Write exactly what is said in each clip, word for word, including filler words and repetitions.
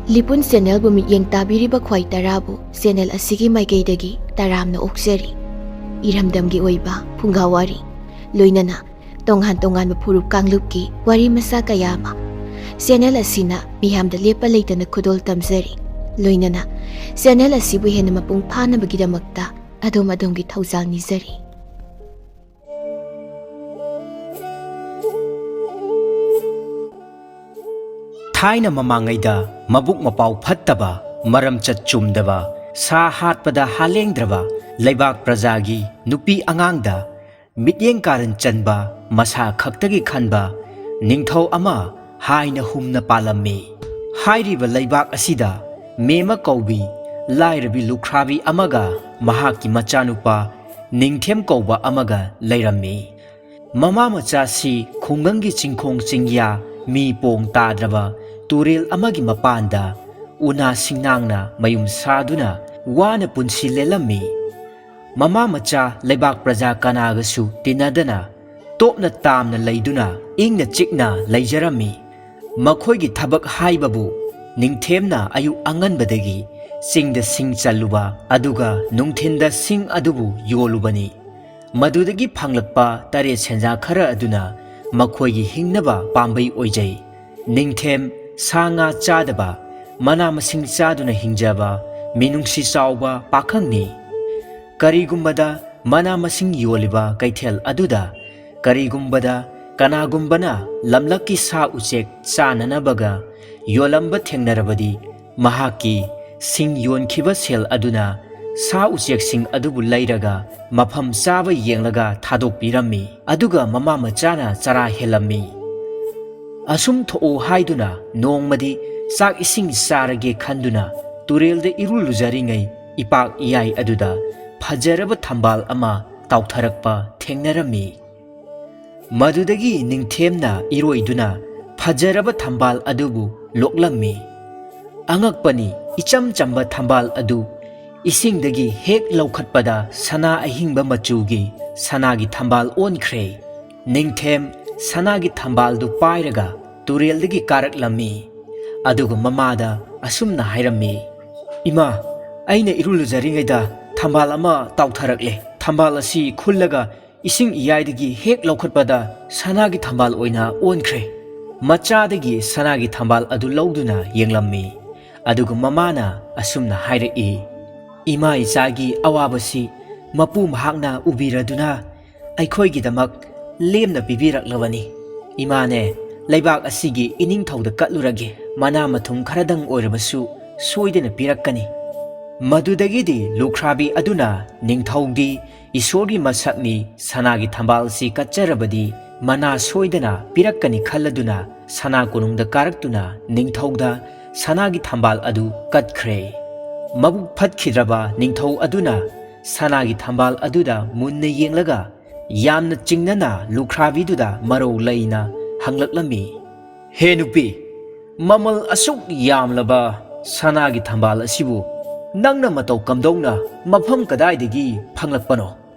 ꯂꯤꯄꯨꯟ ꯆꯦꯅꯦꯜꯕꯨ ꯃꯤꯠꯌꯦꯡ ꯇꯥꯕꯤꯔꯤꯕ ꯈ꯭ꯋꯥꯏ ꯇꯔꯥꯕꯨ ꯆꯦꯅꯦꯜ ꯑꯁꯤꯒꯤ ꯃꯥꯏꯀꯩꯗꯒꯤ ꯇꯔꯥꯝꯅ ꯑꯣꯛꯆꯔꯤ꯫ ꯏꯔꯝꯗꯝꯒꯤ ꯑꯣꯏꯕ ꯐꯨꯡꯒꯥ ꯋꯥꯔꯤ, ꯂꯣꯏꯅꯅ ꯇꯣꯉꯥꯟ ꯇꯣꯉꯥꯟꯕ ꯐꯨꯔꯨꯞ ꯀꯥꯡꯂꯨꯞꯀꯤ ꯋꯥꯔꯤ ꯃꯆꯥ ꯀꯌꯥ ꯑꯃ ꯆꯦꯅꯦꯜ ꯑꯁꯤꯅ ꯃꯤꯌꯥꯝꯗ ꯂꯦꯞꯄ ꯂꯩꯇꯅ ꯈꯨꯗꯣꯜ ꯇꯝꯖꯔꯤ꯫ ꯂꯣꯏꯅꯅ ꯆꯦꯅꯦꯜ ꯑꯁꯤꯕꯨ ꯍꯦꯟꯅ ꯃꯄꯨꯡ ꯐꯥꯅꯕꯒꯤꯗꯃꯛꯇ ꯑꯗꯣꯝ ꯑꯗꯣꯝꯒꯤ ꯊꯧꯖꯥꯜ ꯅꯤꯖꯔꯤ꯫ ꯊꯥꯏꯅ ꯃꯃꯥꯡꯉꯩꯗ ꯃꯕꯨꯛ ꯃꯄꯥꯎ ꯐꯠꯇꯕ, ꯃꯔꯝꯆꯠ ꯆꯨꯝꯗꯕ, ꯁꯥ ꯍꯥꯠꯄꯗ ꯍꯥꯂꯦꯡꯗ꯭ꯔꯕ ꯂꯩꯕꯥꯛ ꯄ꯭ꯔꯖꯥꯒꯤ ꯅꯨꯄꯤ ꯑꯉꯥꯡꯗ ꯃꯤꯠꯌꯦꯡ ꯀꯥꯔꯟ ꯆꯟꯕ, ꯃꯁꯥ ꯈꯛꯇꯒꯤ ꯈꯟꯕ ꯅꯤꯡꯊꯧ ꯑꯃ ꯍꯥꯏꯅ ꯍꯨꯝꯅ ꯄꯥꯜꯂꯝꯃꯤ꯫ ꯍꯥꯏꯔꯤꯕ ꯂꯩꯕꯥꯛ ꯑꯁꯤꯗ ꯃꯦꯃ ꯀꯧꯕꯤ ꯂꯥꯏꯔꯕꯤ ꯂꯨꯈ꯭ꯔꯥꯕꯤ ꯑꯃꯒ ꯃꯍꯥꯛꯀꯤ ꯃꯆꯥꯅꯨꯄꯥ ꯅꯤꯡꯊꯦꯝ ꯀꯧꯕ ꯑꯃꯒ ꯂꯩꯔꯝꯃꯤ꯫ ꯃꯃꯥ ꯃꯆꯥꯁꯤ ꯈꯨꯡꯒꯪꯒꯤ ꯆꯤꯡꯈꯣꯡ ꯆꯤꯡꯌꯥ, ꯃꯤ ꯄꯣꯡ ꯇꯥꯗ꯭ꯔꯕ ꯇꯨꯔꯦꯜ ꯑꯃꯒꯤ ꯃꯄꯥꯟꯗ ꯎꯅꯥ ꯁꯤꯡꯅꯥꯡꯅ ꯃꯌꯨꯝ ꯁꯥꯗꯨꯅ ꯋꯥꯅ ꯄꯨꯟꯁꯤ ꯂꯦꯜꯂꯝꯃꯤ꯫ ꯃꯃꯥ ꯃꯆꯥ ꯂꯩꯕꯥꯛ ꯄ꯭ꯔꯖꯥ ꯀꯅꯥꯒꯁꯨ ꯇꯤꯟꯅꯗꯅ ꯇꯣꯞꯅ ꯇꯥꯝꯅ ꯂꯩꯗꯨꯅ ꯏꯪꯅ ꯆꯤꯛꯅ ꯂꯩꯖꯔꯝꯃꯤ꯫ ꯃꯈꯣꯏꯒꯤ ꯊꯕꯛ ꯍꯥꯏꯕꯕꯨ ꯅꯤꯡꯊꯦꯝꯅ ꯑꯌꯨꯛ ꯑꯉꯟꯕꯗꯒꯤ ꯆꯤꯡꯗ ꯁꯤꯡ ꯆꯜꯂꯨꯕ, ꯑꯗꯨꯒ ꯅꯨꯡꯊꯤꯟꯗ ꯁꯤꯡ ꯑꯗꯨꯕꯨ ꯌꯣꯜꯂꯨꯕꯅꯤ꯫ ꯃꯗꯨꯗꯒꯤ ꯐꯪꯂꯛꯄ ꯇꯔꯦꯠ ꯁꯦꯟꯖꯥ ꯈꯔ ꯑꯗꯨꯅ ꯃꯈꯣꯏꯒꯤ ꯍꯤꯡꯅꯕ ꯄꯥꯝꯕꯩ ꯑꯣꯏꯖꯩ꯫ ꯅꯤꯡꯊꯦꯝ ꯁꯥ ꯉꯥ ꯆꯥꯗꯕ, ꯃꯅꯥ ꯃꯁꯤꯡ ꯆꯥꯗꯨꯅ ꯍꯤꯡꯖꯕ ꯃꯤꯅꯨꯡꯁꯤ ꯆꯥꯎꯕ ꯄꯥꯈꯪꯅꯤ꯫ ꯀꯔꯤꯒꯨꯝꯕꯗ ꯃꯅꯥ ꯃꯁꯤꯡ ꯌꯣꯜꯂꯤꯕ ꯀꯩꯊꯦꯜ ꯑꯗꯨꯗ ꯀꯔꯤꯒꯨꯝꯕꯗ ꯀꯅꯥꯒꯨꯝꯕꯅ ꯂꯝꯂꯛꯀꯤ ꯁꯥ ꯎꯆꯦꯛ ꯆꯥꯅꯅꯕꯒ ꯌꯣꯜꯂꯝꯕ ꯊꯦꯡꯅꯔꯕꯗꯤ, ꯃꯍꯥꯛꯀꯤ ꯁꯤꯡ ꯌꯣꯟꯈꯤꯕ ꯁꯦꯜ ꯑꯗꯨꯅ ꯁꯥ ꯎꯆꯦꯛꯁꯤꯡ ꯑꯗꯨꯕꯨ ꯂꯩꯔꯒ ꯃꯐꯝ ꯆꯥꯕ ꯌꯦꯡꯂꯒ ꯊꯥꯗꯣꯛꯄꯤꯔꯝꯃꯤ꯫ ꯑꯗꯨꯒ ꯃꯃꯥ ꯃꯆꯥꯅ ꯆꯔꯥ ꯍꯦꯜꯂꯝꯃꯤ꯫ ꯑꯁꯨꯝ ꯊꯣꯛꯎ ꯍꯥꯏꯗꯨꯅ ꯅꯣꯡꯃꯗꯤ ꯆꯥꯛ ꯏꯁꯤꯡ ꯆꯥꯔꯒꯦ ꯈꯟꯗꯨꯅ ꯇꯨꯔꯦꯜꯗ ꯏꯔꯨ ꯂꯨꯖꯔꯤꯉꯩ ꯏꯄꯥꯛ ꯏꯌꯥꯏ ꯑꯗꯨꯗ ꯐꯖꯔꯕ ꯊꯝꯕꯥꯜ ꯑꯃ ꯇꯥꯎꯊꯔꯛꯄ ꯊꯦꯡꯅꯔꯝꯃꯤ꯫ ꯃꯗꯨꯗꯒꯤ ꯅꯤꯡꯊꯦꯝꯅ ꯏꯔꯣꯏꯗꯨꯅ ꯐꯖꯔꯕ ꯊꯝꯕꯥꯜ ꯑꯗꯨꯕꯨ ꯂꯣꯛꯂꯝꯃꯤ꯫ ꯑꯉꯛꯄꯅꯤ, ꯏꯆꯝ ꯆꯝꯕ ꯊꯝꯕꯥꯜ ꯑꯗꯨ ꯏꯁꯤꯡꯗꯒꯤ ꯍꯦꯛ ꯂꯧꯈꯠꯄꯗ ꯁꯅꯥ ꯑꯍꯤꯡꯕ ꯃꯆꯨꯒꯤ ꯁꯅꯥꯒꯤ ꯊꯝꯕꯥꯜ ꯑꯣꯟꯈ꯭ꯔꯦ꯫ ꯅꯤꯡꯊꯦꯝ ꯁꯅꯥꯒꯤ ꯊꯝꯕꯥꯜꯗꯨ ꯄꯥꯏꯔꯒ ꯇꯨꯔꯦꯜꯗꯒꯤ ꯀꯥꯔꯛꯂꯝꯃꯤ꯫ ꯑꯗꯨꯒ ꯃꯃꯥꯗ ꯑꯁꯨꯝꯅ ꯍꯥꯏꯔꯝꯃꯤ, "ꯏꯃꯥ, ꯑꯩꯅ ꯏꯔꯨ ꯂꯨꯖꯔꯤꯉꯩꯗ ꯊꯝꯕꯥꯜ ꯑꯃ ꯇꯥꯎꯊꯔꯛꯂꯦ꯫ ꯊꯝꯕꯥꯜ ꯑꯁꯤ ꯈꯨꯜꯂꯒ ꯏꯁꯤꯡ ꯏꯌꯥꯏꯗꯒꯤ ꯍꯦꯛ ꯂꯧꯈꯠꯄꯗ ꯁꯅꯥꯒꯤ ꯊꯝꯕꯥꯜ ꯑꯣꯏꯅ ꯑꯣꯟꯈ꯭ꯔꯦ꯫" ꯃꯆꯥꯗꯒꯤ ꯁꯅꯥꯒꯤ ꯊꯝꯕꯥꯜ ꯑꯗꯨ ꯂꯧꯗꯨꯅ ꯌꯦꯡꯂꯝꯃꯤ꯫ ꯑꯗꯨꯒ ꯃꯃꯥꯅ ꯑꯁꯨꯝꯅ ꯍꯥꯏꯔꯛꯏ, "ꯏꯃꯥ ꯏꯆꯥꯒꯤ ꯑꯋꯥꯕꯁꯤ ꯃꯄꯨ ꯃꯍꯥꯛꯅ ꯎꯕꯤꯔꯗꯨꯅ ꯑꯩꯈꯣꯏꯒꯤꯗꯃꯛ ꯂꯦꯝꯅ ꯄꯤꯕꯤꯔꯛꯂꯕꯅꯤ꯫ ꯏꯃꯥꯅꯦ, ꯂꯩꯕꯥꯛ ꯑꯁꯤꯒꯤ ꯏꯅꯤꯡꯊꯧꯗ ꯀꯠꯂꯨꯔꯒꯦ, ꯃꯅꯥ ꯃꯊꯨꯝ ꯈꯔꯗꯪ ꯑꯣꯏꯔꯕꯁꯨ ꯁꯣꯏꯗꯅ ꯄꯤꯔꯛꯀꯅꯤ꯫" ꯃꯗꯨꯗꯒꯤꯗꯤ ꯂꯨꯈ꯭ꯔꯥꯕꯤ ꯑꯗꯨꯅ ꯅꯤꯡꯊꯧꯗꯤ ꯏꯁꯣꯔꯒꯤ ꯃꯁꯛꯅꯤ, ꯁꯅꯥꯒꯤ ꯊꯝꯕꯥꯜꯁꯤ ꯀꯠꯆꯔꯕꯗꯤ ꯃꯅꯥ ꯁꯣꯏꯗꯅ ꯄꯤꯔꯛꯀꯅꯤ ꯈꯜꯂꯗꯨꯅ ꯁꯅꯥ ꯀꯣꯅꯨꯡꯗ ꯀꯥꯔꯛꯇꯨꯅ ꯅꯤꯡꯊꯧꯗ ꯁꯅꯥꯒꯤ ꯊꯝꯕꯥꯜ ꯑꯗꯨ ꯀꯠꯈ꯭ꯔꯦ꯫ ꯃꯕꯨꯛ ꯐꯠꯈꯤꯗ꯭ꯔꯕ ꯅꯤꯡꯊꯧ ꯑꯗꯨꯅ ꯁꯅꯥꯒꯤ ꯊꯝꯕꯥꯜ ꯑꯗꯨꯗ ꯃꯨꯟꯅ ꯌꯦꯡꯂꯒ ꯌꯥꯝꯅ ꯆꯤꯡꯅꯅ ꯂꯨꯈ꯭ꯔꯥꯕꯤꯗꯨꯗ ꯃꯔꯧ ꯂꯩꯅ ꯍꯪꯂꯛꯂꯝꯃꯤ, "ꯍꯦ ꯅꯨꯄꯤ, ꯃꯃꯜ ꯑꯁꯨꯛ ꯌꯥꯝꯂꯕ ꯁꯅꯥꯒꯤ ꯊꯝꯕꯥꯜ ꯑꯁꯤꯕꯨ ꯅꯪꯅ ꯃꯇꯧ ꯀꯝꯗꯧꯅ ꯃꯐꯝ ꯀꯗꯥꯏꯗꯒꯤ ꯐꯪꯂꯛꯄꯅꯣ?"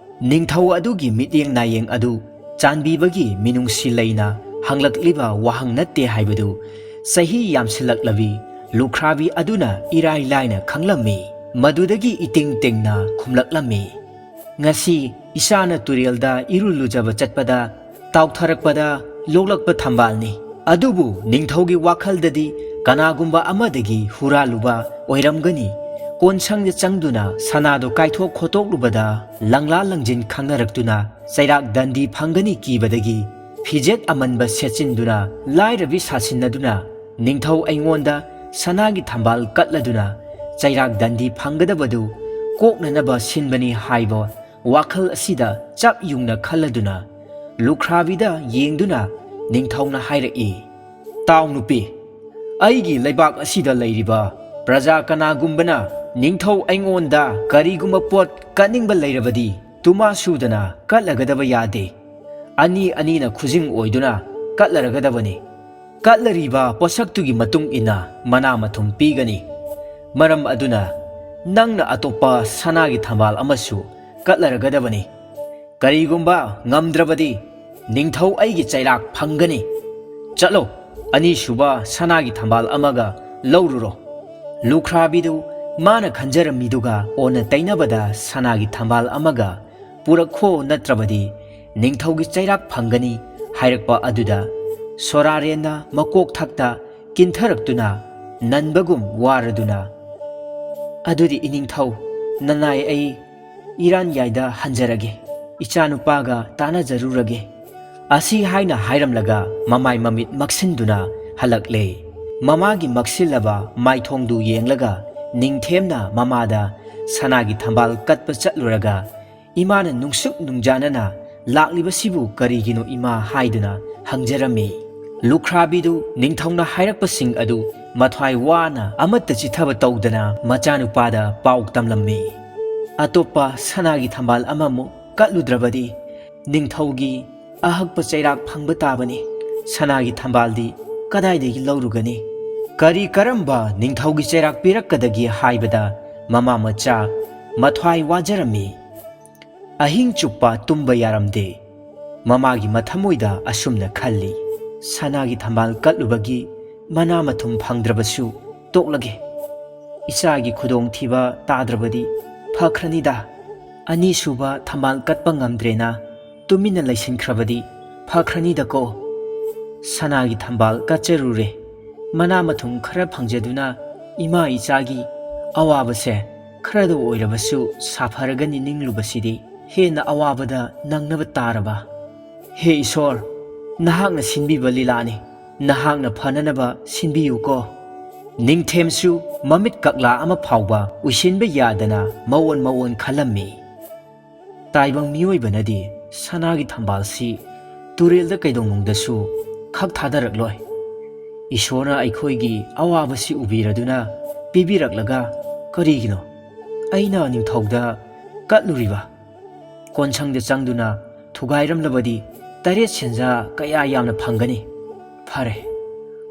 ꯅꯤꯡꯊꯧ ꯑꯗꯨꯒꯤ ꯃꯤꯠꯌꯦꯡ ꯅꯥꯌꯦꯡ ꯑꯗꯨ ꯆꯥꯟꯕꯤꯕꯒꯤ ꯃꯤꯅꯨꯡꯁꯤ ꯂꯩꯅ ꯍꯪꯂꯛꯂꯤꯕ ꯋꯥꯍꯪ ꯅꯠꯇꯦ ꯍꯥꯏꯕꯗꯨ ꯆꯍꯤ ꯌꯥꯝꯁꯤꯜꯂꯛꯂꯕꯤ ꯂꯨꯈ꯭ꯔꯥꯕꯤ ꯑꯗꯨꯅ ꯏꯔꯥꯏ ꯂꯥꯏꯅ ꯈꯪꯂꯝꯃꯤ꯫ ꯃꯗꯨꯗꯒꯤ ꯏꯇꯤꯡ ꯇꯤꯡꯅ ꯈꯨꯝꯂꯛꯂꯝꯃꯤ, "ꯉꯁꯤ ꯏꯆꯥꯅ ꯇꯨꯔꯦꯜꯗ ꯏꯔꯨ ꯂꯨꯖꯕ ꯆꯠꯄꯗ ꯇꯥꯎꯊꯔꯛꯄꯗ ꯂꯣꯛꯂꯛꯄ ꯊꯝꯕꯥꯜꯅꯤ꯫ ꯑꯗꯨꯕꯨ ꯅꯤꯡꯊꯧꯒꯤ ꯋꯥꯈꯜꯗꯗꯤ ꯀꯅꯥꯒꯨꯝꯕ ꯑꯃꯗꯒꯤ ꯍꯨꯔꯥꯜꯂꯨꯕ ꯑꯣꯏꯔꯝꯒꯅꯤ꯫ ꯀꯣꯟꯁꯪꯗ ꯆꯪꯗꯨꯅ ꯁꯅꯥꯗꯣ ꯀꯥꯏꯊꯣꯛ ꯈꯣꯠꯇꯣꯛꯂꯨꯕꯗ ꯂꯪꯂꯥ ꯂꯪꯖꯤꯟ ꯈꯪꯅꯔꯛꯇꯨꯅ ꯆꯩꯔꯥꯛ ꯗꯟꯗꯤ ꯐꯪꯒꯅꯤ ꯀꯤꯕꯗꯒꯤ ꯐꯤꯖꯦꯠ ꯑꯃꯟꯕ ꯁꯦꯠꯆꯤꯟꯗꯨꯅ ꯂꯥꯏꯔꯕꯤ ꯁꯥꯁꯤꯟꯅꯗꯨꯅ ꯅꯤꯡꯊꯧ ꯑꯩꯉꯣꯟꯗ ꯁꯅꯥꯒꯤ ꯊꯝꯕꯥꯜ ꯀꯠꯂꯗꯨꯅ ꯆꯩꯔꯥꯛ ꯗꯟꯗꯤ ꯐꯪꯒꯗꯕꯗꯨ ꯀꯣꯛꯅꯅꯕ ꯁꯤꯟꯕꯅꯤ" ꯍꯥꯏꯕ ꯋꯥꯈꯜ ꯑꯁꯤꯗ ꯆꯞ ꯌꯨꯡꯅ ꯈꯜꯂꯗꯨꯅ ꯂꯨꯈ꯭ꯔꯥꯕꯤꯗ ꯌꯦꯡꯗꯨꯅ ꯅꯤꯡꯊꯧꯅ ꯍꯥꯏꯔꯛꯏ, "ꯇꯥꯎ ꯅꯨꯄꯤ, ꯑꯩꯒꯤ ꯂꯩꯕꯥꯛ ꯑꯁꯤꯗ ꯂꯩꯔꯤꯕ ꯄ꯭ꯔꯖꯥ ꯀꯅꯥꯒꯨꯝꯕꯅ ꯅꯤꯡꯊꯧ ꯑꯩꯉꯣꯟꯗ ꯀꯔꯤꯒꯨꯝꯕ ꯄꯣꯠ ꯀꯠꯅꯤꯡꯕ ꯂꯩꯔꯕꯗꯤ ꯇꯨꯃꯥ ꯁꯨꯗꯅ ꯀꯠꯂꯒꯗꯕ ꯌꯥꯗꯦ꯫ ꯑꯅꯤ ꯑꯅꯤꯅ ꯈꯨꯖꯤꯡ ꯑꯣꯏꯗꯨꯅ ꯀꯠꯂꯔꯒꯗꯕꯅꯤ꯫ ꯀꯠꯂꯔꯤꯕ ꯄꯣꯠꯁꯛꯇꯨꯒꯤ ꯃꯇꯨꯡ ꯏꯟꯅ ꯃꯅꯥ ꯃꯊꯨꯝ ꯄꯤꯒꯅꯤ꯫ ꯃꯔꯝ ꯑꯗꯨꯅ ꯅꯪꯅ ꯑꯇꯣꯞꯄ ꯁꯅꯥꯒꯤ ꯊꯝꯕꯥꯜ ꯑꯃꯁꯨ ꯀꯠꯂꯔꯒꯗꯕꯅꯤ꯫ ꯀꯔꯤꯒꯨꯝꯕ ꯉꯝꯗ꯭ꯔꯕꯗꯤ ꯅꯤꯡꯊꯧ ꯑꯩꯒꯤ ꯆꯩꯔꯥꯛ ꯐꯪꯒꯅꯤ꯫ ꯆꯠꯂꯣ, ꯑꯅꯤꯁꯨꯕ ꯁꯅꯥꯒꯤ ꯊꯝꯕꯥꯜ ꯑꯃꯒ ꯂꯧꯔꯨꯔꯣ꯫ ꯂꯨꯈ꯭ꯔꯥꯕꯤꯗꯨ ꯃꯥꯅ ꯈꯟꯖꯔꯝꯃꯤꯗꯨꯒ ꯑꯣꯟꯅ ꯇꯩꯅꯕꯗ ꯁꯅꯥꯒꯤ ꯊꯝꯕꯥꯜ ꯑꯃꯒ ꯄꯨꯔꯛꯈꯣ, ꯅꯠꯇ꯭ꯔꯕꯗꯤ ꯅꯤꯡꯊꯧꯒꯤ ꯆꯩꯔꯥꯛ ꯐꯪꯒꯅꯤ ꯍꯥꯏꯔꯛꯄ ꯑꯗꯨꯗ ꯁꯣꯔꯥꯔꯦꯟꯅ ꯃꯀꯣꯛ ꯊꯛꯇ ꯀꯤꯟꯊꯔꯛꯇꯨꯅ ꯅꯟꯕꯒꯨꯝ ꯋꯥꯔꯗꯨꯅ, "ꯑꯗꯨꯗꯤ ꯏꯅꯤꯡꯊꯧ, ꯅꯅꯥꯏ ꯑꯩ ꯏꯔꯥꯟꯌꯥꯏꯗ ꯍꯟꯖꯔꯒꯦ, ꯏꯆꯥꯅꯨꯄꯥꯒ ꯇꯥꯟꯅꯖꯔꯨꯔꯒꯦ" ꯑꯁꯤ ꯍꯥꯏꯅ ꯍꯥꯏꯔꯝꯂꯒ ꯃꯃꯥꯏ ꯃꯃꯤꯠ ꯃꯛꯁꯤꯟꯗꯨꯅ ꯍꯜꯂꯛꯂꯦ꯫ ꯃꯃꯥꯒꯤ ꯃꯛꯁꯤꯜꯂꯕ ꯃꯥꯏꯊꯣꯡꯗꯨ ꯌꯦꯡꯂꯒ ꯅꯤꯡꯊꯦꯝꯅ ꯃꯃꯥꯗ ꯁꯅꯥꯒꯤ ꯊꯝꯕꯥꯜ ꯀꯠꯄ ꯆꯠꯂꯨꯔꯒ, "ꯏꯃꯥꯅ ꯅꯨꯡꯁꯨꯛ ꯅꯨꯡꯖꯥꯅꯅ ꯂꯥꯛꯂꯤꯕꯁꯤꯕꯨ ꯀꯔꯤꯒꯤꯅꯣ ꯏꯃꯥ?" ꯍꯥꯏꯗꯨꯅ ꯍꯪꯖꯔꯝꯃꯤ꯫ ꯂꯨꯈ꯭ꯔꯥꯕꯤꯗꯨ ꯅꯤꯡꯊꯧꯅ ꯍꯥꯏꯔꯛꯄꯁꯤꯡ ꯑꯗꯨ ꯃꯊ꯭ꯋꯥꯏ ꯋꯥꯅ ꯑꯃꯠꯇ ꯆꯤꯊꯕ ꯇꯧꯗꯅ ꯃꯆꯥꯅꯨꯄꯥꯗ ꯄꯥꯎ ꯇꯝꯂꯝꯃꯤ꯫ "ꯑꯇꯣꯞꯄ ꯁꯅꯥꯒꯤ ꯊꯝꯕꯥꯜ ꯑꯃꯃꯨꯛ ꯀꯠꯂꯨꯗ꯭ꯔꯕꯗꯤ ꯅꯤꯡꯊꯧꯒꯤ ꯑꯍꯛꯄ ꯆꯩꯔꯥꯛ ꯐꯪꯕ ꯇꯥꯕꯅꯤ꯫ ꯁꯅꯥꯒꯤ ꯊꯝꯕꯥꯜꯗꯤ ꯀꯗꯥꯏꯗꯒꯤ ꯂꯧꯔꯨꯒꯅꯤ? ꯀꯔꯤ ꯀꯔꯝꯕ ꯅꯤꯡꯊꯧꯒꯤ ꯆꯩꯔꯥꯛ ꯄꯤꯔꯛꯀꯗꯒꯦ?" ꯍꯥꯏꯕꯗ ꯃꯃꯥ ꯃꯆꯥ ꯃꯊ꯭ꯋꯥꯏ ꯋꯥꯖꯔꯝꯃꯤ꯫ ꯑꯍꯤꯡ ꯆꯨꯞꯄ ꯇꯨꯝꯕ ꯌꯥꯔꯝꯗꯦ꯫ ꯃꯃꯥꯒꯤ ꯃꯊꯃꯣꯏꯗ ꯑꯁꯨꯝꯅ ꯈꯜꯂꯤ, "ꯁꯅꯥꯒꯤ ꯊꯝꯕꯥꯜ ꯀꯠꯂꯨꯕꯒꯤ ꯃꯅꯥ ꯃꯊꯨꯝ ꯐꯪꯗ꯭ꯔꯕꯁꯨ ꯇꯣꯛꯂꯒꯦ꯫ ꯏꯆꯥꯒꯤ ꯈꯨꯗꯣꯡꯊꯤꯕ ꯇꯥꯗ꯭ꯔꯕꯗꯤ ꯐꯈ꯭ꯔꯅꯤꯗ꯫ ꯑꯅꯤꯁꯨꯕ ꯊꯝꯕꯥꯜ ꯀꯠꯄ ꯉꯝꯗ꯭ꯔꯦꯅ ꯇꯨꯃꯤꯟꯅ ꯂꯩꯁꯤꯟꯈ꯭ꯔꯕꯗꯤ ꯐꯈ꯭ꯔꯅꯤꯗꯀꯣ꯫ ꯁꯅꯥꯒꯤ ꯊꯝꯕꯥꯜ ꯀꯠꯆꯔꯨꯔꯦ꯫ ꯃꯅꯥ ꯃꯊꯨꯝ ꯈꯔ ꯐꯪꯖꯗꯨꯅ ꯏꯃꯥ ꯏꯆꯥꯒꯤ ꯑꯋꯥꯕꯁꯦ ꯈꯔꯗ ꯑꯣꯏꯔꯕꯁꯨ ꯁꯥꯐꯔꯒꯅꯤ ꯅꯤꯡꯂꯨꯕꯁꯤꯗꯤ ꯍꯦꯟꯅ ꯑꯋꯥꯕꯗ ꯅꯪꯅꯕ ꯇꯥꯔꯕ꯫ ꯍꯦ ꯏꯁꯣꯔ, ꯅꯍꯥꯛꯅ ꯁꯤꯟꯕꯤꯕ ꯂꯤꯂꯥꯅꯤ꯫ ꯅꯍꯥꯛꯅ ꯐꯅꯅꯕ ꯁꯤꯟꯕꯤꯌꯨꯀꯣ꯫" ꯅꯤꯡꯊꯦꯝꯁꯨ ꯃꯃꯤꯠ ꯀꯛꯂꯥ ꯑꯃ ꯐꯥꯎꯕ ꯎꯏꯁꯤꯟꯕ ꯌꯥꯗꯅ ꯃꯑꯣꯟ ꯃꯑꯣꯟ ꯈꯜꯂꯝꯃꯤ꯫ ꯇꯥꯏꯕꯪ ꯃꯤꯑꯣꯏꯕꯅꯗꯤ ꯁꯅꯥꯒꯤ ꯊꯝꯕꯥꯜꯁꯤ ꯇꯨꯔꯦꯜꯗ ꯀꯩꯗꯧꯅꯨꯡꯗꯁꯨ ꯈꯛ ꯊꯥꯗꯔꯛꯂꯣꯏ꯫ ꯏꯁꯣꯔꯅ ꯑꯩꯈꯣꯏꯒꯤ ꯑꯋꯥꯕꯁꯤ ꯎꯕꯤꯔꯗꯨꯅ ꯄꯤꯕꯤꯔꯛꯂꯒ ꯀꯔꯤꯒꯤꯅꯣ ꯑꯩꯅ ꯅꯤꯡꯊꯧꯗ ꯀꯠꯂꯨꯔꯤꯕ? ꯀꯣꯟꯁꯪꯗ ꯆꯪꯗꯨꯅ ꯊꯨꯒꯥꯏꯔꯝꯂꯕꯗꯤ ꯇꯔꯦꯠ ꯁꯦꯟꯖꯥ ꯀꯌꯥ ꯌꯥꯝꯅ ꯐꯪꯒꯅꯤ꯫ ꯐꯔꯦ,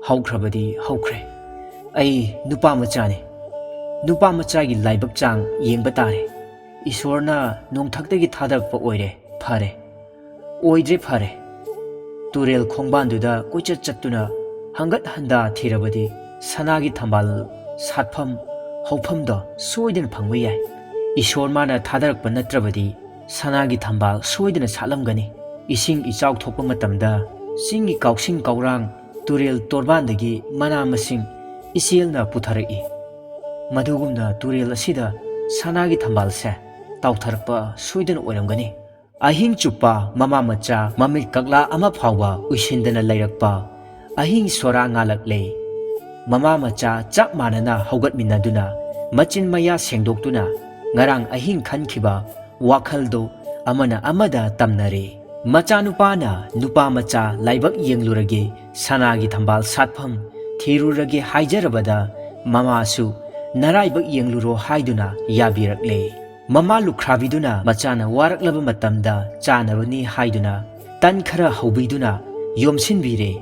ꯍꯧꯈ꯭ꯔꯕꯗꯤ ꯍꯧꯈ꯭ꯔꯦ꯫ ꯑꯩ ꯅꯨꯄꯥ ꯃꯆꯥꯅꯤ꯫ ꯅꯨꯄꯥ ꯃꯆꯥꯒꯤ ꯂꯥꯏꯕꯛ ꯆꯥꯡ ꯌꯦꯡꯕ ꯇꯥꯔꯦ꯫ ꯏꯁꯣꯔꯅ ꯅꯣꯡꯊꯛꯇꯒꯤ ꯊꯥꯗꯔꯛꯄ ꯑꯣꯏꯔꯦ꯫ ꯐꯔꯦ꯫ ꯑꯣꯏꯗ꯭ꯔꯦ꯫ ꯐꯔꯦ꯫ ꯇꯨꯔꯦꯜ ꯈꯣꯡꯕꯥꯟꯗꯨꯗ ꯀꯣꯏꯆꯠ ꯆꯠꯇꯨꯅ ꯍꯪꯒꯠ ꯍꯟꯗꯥ ꯊꯤꯔꯕꯗꯤ ꯁꯅꯥꯒꯤ ꯊꯝꯕꯥꯜ ꯁꯥꯠꯐꯝ ꯍꯧꯐꯝꯗꯣ ꯁꯣꯏꯗꯅ ꯐꯪꯕ ꯌꯥꯏ꯫ ꯏꯁꯣꯔ ꯃꯥꯅ ꯊꯥꯗꯔꯛꯄ ꯅꯠꯇ꯭ꯔꯕꯗꯤ ꯁꯅꯥꯒꯤ ꯊꯝꯕꯥꯜ ꯁꯣꯏꯗꯅ ꯁꯥꯠꯂꯝꯒꯅꯤ꯫ ꯏꯁꯤꯡ ꯏꯆꯥꯎ ꯊꯣꯛꯄ ꯃꯇꯝꯗ ꯆꯤꯡꯒꯤ ꯀꯥꯎꯁꯤꯡ ꯀꯧꯔꯥꯡ, ꯇꯨꯔꯦꯜ ꯇꯣꯔꯕꯥꯟꯗꯒꯤ ꯃꯅꯥ ꯃꯁꯤꯡ ꯏꯆꯦꯜꯅ ꯄꯨꯊꯔꯛꯏ꯫ ꯃꯗꯨꯒꯨꯝꯅ ꯇꯨꯔꯦꯜ ꯑꯁꯤꯗ ꯁꯅꯥꯒꯤ ꯊꯝꯕꯥꯜꯁꯦ ꯇꯥꯎꯊꯔꯛꯄ ꯁꯣꯏꯗꯅ ꯑꯣꯏꯔꯝꯒꯅꯤ꯫ ꯑꯍꯤꯡ ꯆꯨꯞꯄ ꯃꯃꯥ ꯃꯆꯥ ꯃꯃꯤꯠ ꯀꯛꯂꯥ ꯑꯃ ꯐꯥꯎꯕ ꯎꯏꯁꯤꯟꯗꯅ ꯂꯩꯔꯛꯄ ꯑꯍꯤꯡ ꯁꯣꯔꯥ ꯉꯥꯜꯂꯛꯂꯦ꯫ ꯃꯃꯥ ꯃꯆꯥ ꯆꯞ ꯃꯥꯟꯅꯅ ꯍꯧꯒꯠꯃꯤꯟꯅꯗꯨꯅ ꯃꯆꯤꯟ ꯃꯌꯥ ꯁꯦꯡꯗꯣꯛꯇꯨꯅ ꯉꯔꯥꯡ ꯑꯍꯤꯡ ꯈꯟꯈꯤꯕ ꯋꯥꯈꯜꯗꯣ ꯑꯃꯅ ꯑꯃꯗ ꯇꯝꯅꯔꯦ꯫ ꯃꯆꯥꯅꯨꯄꯥꯅ ꯅꯨꯄꯥ ꯃꯆꯥ ꯂꯥꯏꯕꯛ ꯌꯦꯡꯂꯨꯔꯒꯦ, ꯁꯅꯥꯒꯤ ꯊꯝꯕꯥꯜ ꯁꯥꯠꯐꯝ ꯊꯤꯔꯨꯔꯒꯦ ꯍꯥꯏꯖꯔꯕꯗ ꯃꯃꯥꯁꯨ ꯅꯔꯥꯏꯕꯛ ꯌꯦꯡꯂꯨꯔꯣ ꯍꯥꯏꯗꯨꯅ ꯌꯥꯕꯤꯔꯛꯂꯦ꯫ ꯃꯃꯥ ꯂꯨꯈ꯭ꯔꯥꯕꯤꯗꯨꯅ ꯃꯆꯥꯅ ꯋꯥꯔꯛꯂꯕ ꯃꯇꯝꯗ ꯆꯥꯅꯕꯅꯤ ꯍꯥꯏꯗꯨꯅ ꯇꯟ ꯈꯔ ꯍꯧꯕꯤꯗꯨꯅ ꯌꯣꯝꯁꯤꯟꯕꯤꯔꯦ꯫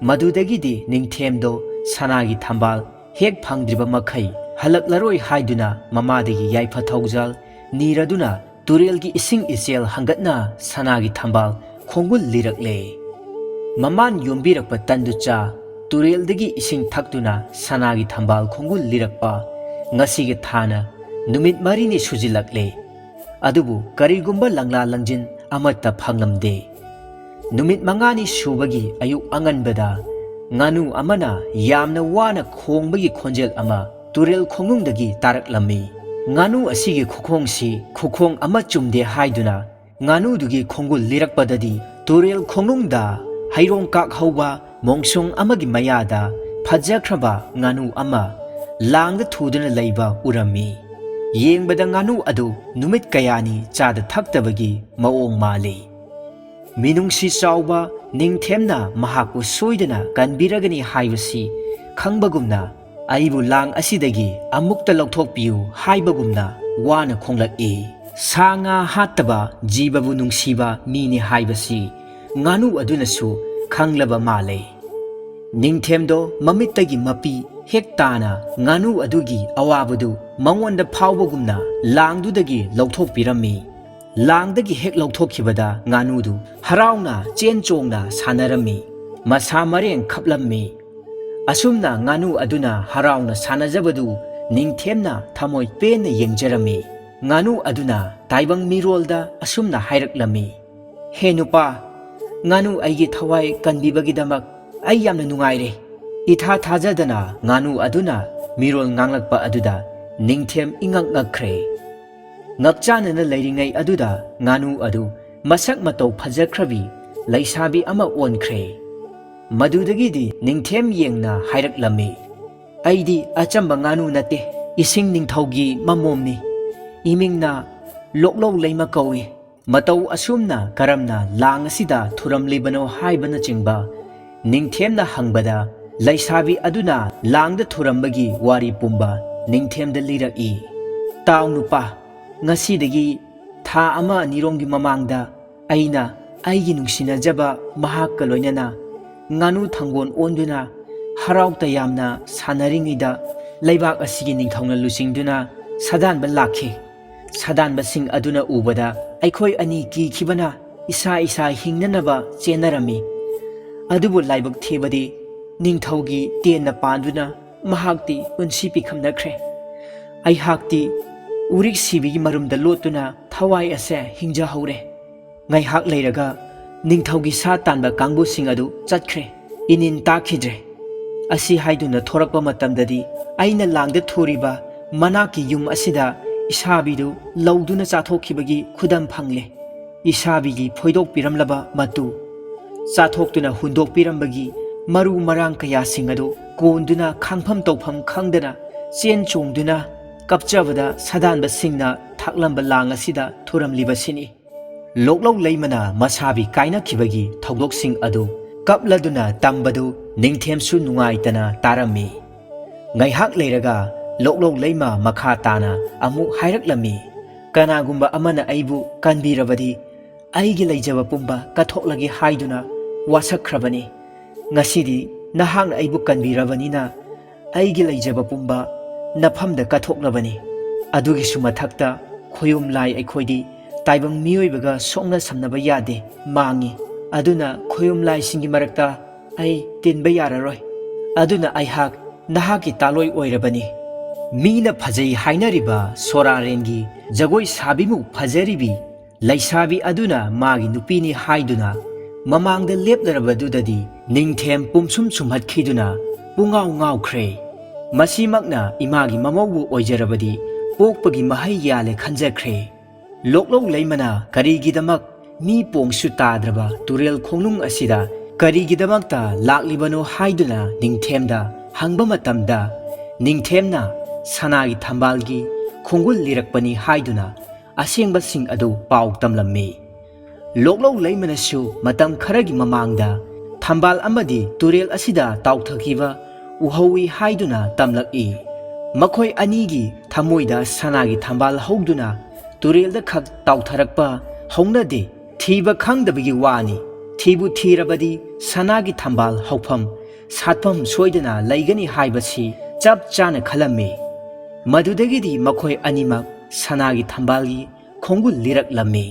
ꯃꯗꯨꯗꯒꯤꯗꯤ ꯅꯤꯡꯊꯦꯝꯗꯣ ꯁꯅꯥꯒꯤ ꯊꯝꯕꯥꯜ ꯍꯦꯛ ꯐꯪꯗ꯭ꯔꯤꯕ ꯃꯈꯩ ꯍꯜꯂꯛꯂꯔꯣꯏ ꯍꯥꯏꯗꯨꯅ ꯃꯃꯥꯗꯒꯤ ꯌꯥꯏꯐ ꯊꯧꯖꯥꯜ ꯅꯤꯔꯗꯨꯅ ꯇꯨꯔꯦꯜꯒꯤ ꯏꯁꯤꯡ ꯏꯆꯦꯜ ꯍꯪꯒꯠꯅ ꯁꯅꯥꯒꯤ ꯊꯝꯕꯥꯜ ꯈꯣꯡꯒꯨꯜ ꯂꯤꯔꯛꯂꯦ꯫ ꯃꯃꯥꯟ ꯌꯣꯝꯕꯤꯔꯛꯄ ꯇꯟꯗꯨ ꯆꯥ, ꯇꯨꯔꯦꯜꯗꯒꯤ ꯏꯁꯤꯡ ꯊꯛꯇꯨꯅ ꯁꯅꯥꯒꯤ ꯊꯝꯕꯥꯜ ꯈꯣꯡꯒꯨꯜ ꯂꯤꯔꯛꯄ ꯉꯁꯤꯒꯤ ꯊꯥꯅ ꯅꯨꯃꯤꯠ ꯃꯔꯤꯅꯤ ꯁꯨꯖꯤꯜꯂꯛꯂꯦ꯫ ꯑꯗꯨꯕꯨ ꯀꯔꯤꯒꯨꯝꯕ ꯂꯪꯂꯥ ꯂꯪꯖꯤꯟ ꯑꯃꯠꯇ ꯐꯪꯂꯝꯗꯦ꯫ ꯅꯨꯃꯤꯠ ꯃꯉꯥꯅꯤ ꯁꯨꯕꯒꯤ ꯑꯌꯨꯛ ꯑꯉꯟꯕꯗ ꯉꯥꯅꯨ ꯑꯃꯅ ꯌꯥꯝꯅ ꯋꯥꯅ ꯈꯣꯡꯕꯒꯤ ꯈꯣꯟꯖꯦꯜ ꯑꯃ ꯇꯨꯔꯦꯜ ꯈꯣꯡꯅꯨꯡꯗꯒꯤ ꯇꯥꯔꯛꯂꯝꯃꯤ꯫ ꯉꯥꯅꯨ ꯑꯁꯤꯒꯤ ꯈꯨꯈꯣꯡꯁꯤ ꯈꯨꯈꯣꯡ ꯑꯃ ꯆꯨꯝꯗꯦ ꯍꯥꯏꯗꯨꯅ ꯉꯥꯅꯨꯗꯨꯒꯤ ꯈꯣꯡꯒꯨꯜ ꯂꯤꯔꯛꯄꯗꯗꯤ ꯇꯨꯔꯦꯜ ꯈꯣꯡꯅꯨꯡꯗ ꯍꯩꯔꯣꯡ ꯀꯥꯛ ꯍꯧꯕ ꯃꯣꯡꯁꯣꯡ ꯑꯃꯒꯤ ꯃꯌꯥꯗ ꯐꯖꯈ꯭ꯔꯕ ꯉꯥꯅꯨ ꯑꯃ ꯂꯥꯡꯗ ꯊꯨꯗꯨꯅ ꯂꯩꯕ ꯎꯔꯝꯃꯤ꯫ ꯌꯦꯡꯕꯗ ꯉꯥꯅꯨ ꯑꯗꯨ ꯅꯨꯃꯤꯠ ꯀꯌꯥꯅꯤ ꯆꯥꯗ ꯊꯛꯇꯕꯒꯤ ꯃꯑꯣꯡ ꯃꯥꯜꯂꯤ꯫ ꯃꯤꯅꯨꯡꯁꯤ ꯆꯥꯎꯕ ꯅꯤꯡꯊꯦꯝꯅ ꯃꯍꯥꯛꯄꯨ ꯁꯣꯏꯗꯅ ꯀꯟꯕꯤꯔꯒꯅꯤ ꯍꯥꯏꯕꯁꯤ ꯈꯪꯕꯒꯨꯝꯅ, ꯑꯩꯕꯨ ꯂꯥꯡ ꯑꯁꯤꯗꯒꯤ ꯑꯃꯨꯛꯇ ꯂꯧꯊꯣꯛꯄꯤꯌꯨ ꯍꯥꯏꯕꯒꯨꯝꯅ ꯋꯥꯅ ꯈꯣꯡꯂꯛꯏ꯫ ꯁꯥ ꯉꯥ ꯍꯥꯠꯇꯕ ꯖꯤꯕꯕꯨ ꯅꯨꯡꯁꯤꯕ ꯃꯤꯅꯤ ꯍꯥꯏꯕꯁꯤ ꯉꯥꯅꯨ ꯑꯗꯨꯅꯁꯨ ꯈꯪꯂꯕ ꯃꯥꯜꯂꯦ꯫ ꯅꯤꯡꯊꯦꯝꯗꯣ ꯃꯃꯤꯠꯇꯒꯤ ꯃꯄꯤ ꯍꯦꯛ ꯇꯥꯅ ꯉꯥꯅꯨ ꯑꯗꯨꯒꯤ ꯑꯋꯥꯕꯗꯨ ꯃꯉꯣꯟꯗ ꯐꯥꯎꯕꯒꯨꯝꯅ ꯂꯥꯡꯗꯨꯗꯒꯤ ꯂꯧꯊꯣꯛꯄꯤꯔꯝꯃꯤ꯫ ꯂꯥꯡꯗꯒꯤ ꯍꯦꯛ ꯂꯧꯊꯣꯛꯈꯤꯕꯗ ꯉꯥꯅꯨꯗꯨ ꯍꯔꯥꯎꯅ ꯆꯦꯟ ꯆꯣꯡꯅ ꯁꯥꯟꯅꯔꯝꯃꯤ꯫ ꯃꯁꯥ ꯃꯔꯦꯡ ꯈꯞꯂꯝꯃꯤ꯫ ꯑꯁꯨꯝꯅ ꯉꯥꯅꯨ ꯑꯗꯨꯅ ꯍꯔꯥꯎꯅ ꯁꯥꯟꯅꯖꯕꯗꯨ ꯅꯤꯡꯊꯦꯝꯅ ꯊꯃꯣꯏ ꯄꯦꯟꯅ ꯌꯦꯡꯖꯔꯝꯃꯤ꯫ ꯉꯥꯅꯨ ꯑꯗꯨꯅ ꯇꯥꯏꯕꯪ ꯃꯤꯔꯣꯜꯗ ꯑꯁꯨꯝꯅ ꯍꯥꯏꯔꯛꯂꯝꯃꯤ, "ꯍꯦ ꯅꯨꯄꯥ, ꯉꯥꯅꯨ ꯑꯩꯒꯤ ꯊꯋꯥꯏ ꯀꯟꯕꯤꯕꯒꯤꯗꯃꯛ ꯑꯩ ꯌꯥꯝꯅ ꯅꯨꯡꯉꯥꯏꯔꯦ꯫" ꯏꯊꯥ ꯊꯥꯖꯗꯅ ꯉꯥꯅꯨ ꯑꯗꯨꯅ ꯃꯤꯔꯣꯜ ꯉꯥꯡꯂꯛꯄ ꯑꯗꯨꯗ ꯅꯤꯡꯊꯦꯝ ꯏꯉꯛ ꯉꯛꯈ꯭ꯔꯦ꯫ ꯉꯛꯆꯥꯟꯅꯅ ꯂꯩꯔꯤꯉꯩ ꯑꯗꯨꯗ ꯉꯥꯅꯨ ꯑꯗꯨ ꯃꯁꯛ ꯃꯇꯧ ꯐꯖꯈ꯭ꯔꯕꯤ ꯂꯩꯁꯥꯕꯤ ꯑꯃ ꯑꯣꯟꯈ꯭ꯔꯦ꯫ ꯃꯗꯨꯗꯒꯤꯗꯤ ꯅꯤꯡꯊꯦꯝ ꯌꯦꯡꯅ ꯍꯥꯏꯔꯛꯂꯝꯃꯤ, "ꯑꯩꯗꯤ ꯑꯆꯝꯕ ꯉꯥꯅꯨ ꯅꯠꯇꯦ, ꯏꯁꯤꯡ ꯅꯤꯡꯊꯧꯒꯤ ꯃꯃꯣꯝꯅꯤ꯫ ꯏꯃꯤꯡꯅ ꯂꯣꯛꯂꯧ ꯂꯩꯃ ꯀꯧꯏ꯫ ꯃꯇꯧ ꯑꯁꯨꯝꯅ ꯀꯔꯝꯅ ꯂꯥꯡ ꯑꯁꯤꯗ ꯊꯨꯔꯝꯂꯤꯕꯅꯣ?" ꯍꯥꯏꯕꯅꯆꯤꯡꯕ ꯅꯤꯡꯊꯦꯝꯅ ꯍꯪꯕꯗ, ꯂꯩꯁꯥꯕꯤ ꯑꯗꯨꯅ ꯂꯥꯡꯗ ꯊꯨꯔꯝꯕꯒꯤ ꯋꯥꯔꯤ ꯄꯨꯝꯕ ꯅꯤꯡꯊꯦꯝꯗ ꯂꯤꯔꯛꯏ꯫ "ꯇꯥꯎ ꯅꯨꯄꯥ, ꯉꯁꯤꯗꯒꯤ ꯊꯥ ꯑꯃ ꯑꯅꯤꯔꯣꯝꯒꯤ ꯃꯃꯥꯡꯗ ꯑꯩꯅ ꯑꯩꯒꯤ ꯅꯨꯡꯁꯤꯅꯖꯕ ꯃꯍꯥꯛꯀ ꯂꯣꯏꯅꯅ ꯉꯥꯅꯨ ꯊꯪꯒꯣꯟ ꯑꯣꯟꯗꯨꯅ ꯍꯔꯥꯎ ꯇꯌꯥꯝꯅ ꯁꯥꯟꯅꯔꯤꯉꯩꯗ ꯂꯩꯕꯥꯛ ꯑꯁꯤꯒꯤ ꯅꯤꯡꯊꯧꯅ ꯂꯨꯆꯤꯡꯗꯨꯅ ꯁꯥꯗꯥꯟꯕ ꯂꯥꯛꯈꯤ꯫ ꯁꯥꯗꯥꯟꯕꯁꯤꯡ ꯑꯗꯨꯅ ꯎꯕꯗ ꯑꯩꯈꯣꯏ ꯑꯅꯤ ꯀꯤꯈꯤꯕꯅ ꯏꯁꯥ ꯏꯁꯥ ꯍꯤꯡꯅꯅꯕ ꯆꯦꯟꯅꯔꯝꯃꯤ꯫ ꯑꯗꯨꯕꯨ ꯂꯥꯏꯕꯛ ꯊꯤꯕꯗꯤ ꯅꯤꯡꯊꯧꯒꯤ ꯇꯦꯟꯅ ꯄꯥꯟꯗꯨꯅ ꯃꯍꯥꯛꯇꯤ ꯄꯨꯟꯁꯤ ꯄꯤꯈꯝꯅꯈ꯭ꯔꯦ꯫ ꯑꯩꯍꯥꯛꯇꯤ ꯎꯔꯤꯛ ꯁꯤꯕꯤꯒꯤ ꯃꯔꯨꯝꯗ ꯂꯣꯠꯇꯨꯅ ꯊꯋꯥꯏ ꯑꯁꯦ ꯍꯤꯡꯖꯍꯧꯔꯦ꯫ ꯉꯥꯏꯍꯥꯛ ꯂꯩꯔꯒ ꯅꯤꯡꯊꯧꯒꯤ ꯁꯥ ꯇꯥꯟꯕ ꯀꯥꯡꯕꯨꯁꯤꯡ ꯑꯗꯨ ꯆꯠꯈ꯭ꯔꯦ꯫ ꯏꯅꯤꯟ ꯇꯥꯈꯤꯗ꯭ꯔꯦ꯫ ꯑꯁꯤ ꯍꯥꯏꯗꯨꯅ ꯊꯣꯔꯛꯄ ꯃꯇꯝꯗꯗꯤ ꯑꯩꯅ ꯂꯥꯡꯗ ꯊꯨꯔꯤꯕ ꯃꯅꯥꯛꯀꯤ ꯌꯨꯝ ꯑꯁꯤꯗ ꯏꯁꯥꯕꯤꯗꯨ ꯂꯧꯗꯨꯅ ꯆꯥꯊꯣꯛꯈꯤꯕꯒꯤ ꯈꯨꯗꯝ ꯐꯪꯂꯦ꯫ ꯏꯁꯥꯕꯤꯒꯤ ꯐꯣꯏꯗꯣꯛꯄꯤꯔꯝꯂꯕ ꯃꯇꯨ, ꯆꯥꯊꯣꯛꯇꯨꯅ ꯍꯨꯟꯗꯣꯛꯄꯤꯔꯝꯕꯒꯤ ꯃꯔꯨ ꯃꯔꯥꯡ ꯀꯌꯥꯁꯤꯡ ꯑꯗꯨ ꯀꯣꯟꯗꯨꯅ ꯈꯥꯡꯐꯝ ꯇꯧꯐꯝ ꯈꯪꯗꯅ ꯆꯦꯟ ꯆꯣꯡꯗꯨꯅ ꯀꯞꯆꯕꯗ ꯁꯥꯗꯥꯟꯕꯁꯤꯡꯅ ꯊꯥꯛꯂꯝꯕ ꯂꯥꯡ ꯑꯁꯤꯗ ꯊꯨꯔꯝꯂꯤꯕꯁꯤꯅꯤ꯫ ꯂꯣꯛꯂꯧ ꯂꯩꯃꯅ ꯃꯁꯥꯕꯤ ꯀꯥꯏꯅꯈꯤꯕꯒꯤ ꯊꯧꯗꯣꯛꯁꯤꯡ ꯑꯗꯨ ꯀꯞꯂꯗꯨꯅ ꯇꯝꯕꯗꯨ ꯅꯤꯡꯊꯦꯝꯁꯨ ꯅꯨꯡꯉꯥꯏꯇꯅ ꯇꯥꯔꯝꯃꯤ꯫ ꯉꯥꯏꯍꯥꯛ ꯂꯩꯔꯒ ꯂꯣꯛꯂꯧ ꯂꯩꯃ ꯃꯈꯥ ꯇꯥꯅ ꯑꯃꯨꯛ ꯍꯥꯏꯔꯛꯂꯝꯃꯤ, "ꯀꯅꯥꯒꯨꯝꯕ ꯑꯃꯅ ꯑꯩꯕꯨ ꯀꯟꯕꯤꯔꯕꯗꯤ ꯑꯩꯒꯤ ꯂꯩꯖꯕ ꯄꯨꯝꯕ ꯀꯠꯊꯣꯛꯂꯒꯦ ꯍꯥꯏꯗꯨꯅ ꯋꯥꯁꯛꯈ꯭ꯔꯕꯅꯤ꯫ ꯉꯁꯤꯗꯤ ꯅꯍꯥꯛꯅ ꯑꯩꯕꯨ ꯀꯟꯕꯤꯔꯕꯅꯤꯅ ꯑꯩꯒꯤ ꯂꯩꯖꯕ ꯄꯨꯝꯕ ꯅꯐꯝꯗ ꯀꯠꯊꯣꯛꯂꯕꯅꯤ꯫ ꯑꯗꯨꯒꯤꯁꯨ ꯃꯊꯛꯇ ꯈꯣꯌꯨꯝ ꯂꯥꯏ ꯑꯩꯈꯣꯏꯗꯤ ꯇꯥꯏꯕꯪ ꯃꯤꯑꯣꯏꯕꯒ ꯁꯣꯛꯅ ꯁꯝꯅꯕ ꯌꯥꯗꯦ, ꯃꯥꯡꯉꯤ꯫ ꯑꯗꯨꯅ ꯈꯣꯌꯨꯝ ꯂꯥꯏꯁꯤꯡꯒꯤ ꯃꯔꯛꯇ ꯑꯩ ꯇꯤꯟꯕ ꯌꯥꯔꯔꯣꯏ꯫ ꯑꯗꯨꯅ ꯑꯩꯍꯥꯛ ꯅꯍꯥꯛꯀꯤ ꯇꯥꯂꯣꯏ ꯑꯣꯏꯔꯕꯅꯤ꯫ ꯃꯤꯅ ꯐꯖꯩ ꯍꯥꯏꯅꯔꯤꯕ ꯁꯣꯔꯥꯔꯦꯟꯒꯤ ꯖꯒꯣꯏ ꯁꯥꯕꯤꯃꯨꯛ ꯐꯖꯔꯤꯕꯤ ꯂꯩꯁꯥꯕꯤ ꯑꯗꯨꯅ ꯃꯥꯒꯤ ꯅꯨꯄꯤꯅꯤ ꯍꯥꯏꯗꯨꯅ ꯃꯃꯥꯡꯗ ꯂꯦꯞꯂꯔꯕꯗꯨꯗꯗꯤ ꯅꯤꯡꯊꯦꯝ ꯄꯨꯝꯁꯨꯝ ꯁꯨꯝꯍꯠꯈꯤꯗꯨꯅ ꯄꯨꯡꯉꯥꯎ ꯉꯥꯎꯈ꯭ꯔꯦ꯫ ꯃꯁꯤꯃꯛꯅ ꯏꯃꯥꯒꯤ ꯃꯃꯧꯕꯨ ꯑꯣꯏꯖꯔꯕꯗꯤ ꯄꯣꯛꯄꯒꯤ ꯃꯍꯩ ꯌꯥꯜꯂꯦ ꯈꯟꯖꯈ꯭ꯔꯦ꯫ ꯂꯣꯛꯂꯧ ꯂꯩꯃꯅ ꯀꯔꯤꯒꯤꯗꯃꯛ ꯃꯤ ꯄꯣꯡꯁꯨ ꯇꯥꯗ꯭ꯔꯕ ꯇꯨꯔꯦꯜ ꯈꯣꯡꯅꯨꯡ ꯑꯁꯤꯗ ꯀꯔꯤꯒꯤꯗꯃꯛꯇ ꯂꯥꯛꯂꯤꯕꯅꯣ ꯍꯥꯏꯗꯨꯅ ꯅꯤꯡꯊꯦꯝꯗ ꯍꯪꯕ ꯃꯇꯝꯗ, ꯅꯤꯡꯊꯦꯝꯅ ꯁꯅꯥꯒꯤ ꯊꯝꯕꯥꯜꯒꯤ ꯈꯣꯡꯒꯨꯜ ꯂꯤꯔꯛꯄꯅꯤ ꯍꯥꯏꯗꯨꯅ ꯑꯁꯦꯡꯕꯁꯤꯡ ꯑꯗꯨ ꯄꯥꯎ ꯇꯝꯂꯝꯃꯤ꯫ ꯂꯣꯛꯂꯧ ꯂꯩꯃꯅꯁꯨ ꯃꯇꯝ ꯈꯔꯒꯤ ꯃꯃꯥꯡꯗ ꯊꯝꯕꯥꯜ ꯑꯃꯗꯤ ꯇꯨꯔꯦꯜ ꯑꯁꯤꯗ ꯇꯥꯎꯊꯈꯤꯕ ꯎꯍꯧꯏ ꯍꯥꯏꯗꯨꯅ ꯇꯝꯂꯛꯏ꯫ ꯃꯈꯣꯏ ꯑꯅꯤꯒꯤ ꯊꯃꯣꯏꯗ ꯁꯅꯥꯒꯤ ꯊꯝꯕꯥꯜ ꯍꯧꯗꯨꯅ ꯇꯨꯔꯦꯜꯗ ꯈꯛ ꯇꯥꯎꯊꯔꯛꯄ ꯍꯧꯅꯗꯦ꯫ ꯊꯤꯕ ꯈꯪꯗꯕꯒꯤ ꯋꯥꯅꯤ꯫ ꯊꯤꯕꯨ ꯊꯤꯔꯕꯗꯤ ꯁꯅꯥꯒꯤ ꯊꯝꯕꯥꯜ ꯍꯧꯐꯝ ꯁꯥꯠꯐꯝ ꯁꯣꯏꯗꯅ ꯂꯩꯒꯅꯤ ꯍꯥꯏꯕꯁꯤ ꯆꯞ ꯆꯥꯅ ꯈꯜꯂꯝꯃꯤ꯫ ꯃꯗꯨꯗꯒꯤꯗꯤ ꯃꯈꯣꯏ ꯑꯅꯤꯃꯛ ꯁꯅꯥꯒꯤ ꯊꯝꯕꯥꯜꯒꯤ ꯈꯣꯡꯒꯨꯜ ꯂꯤꯔꯛꯂꯝꯃꯤ꯫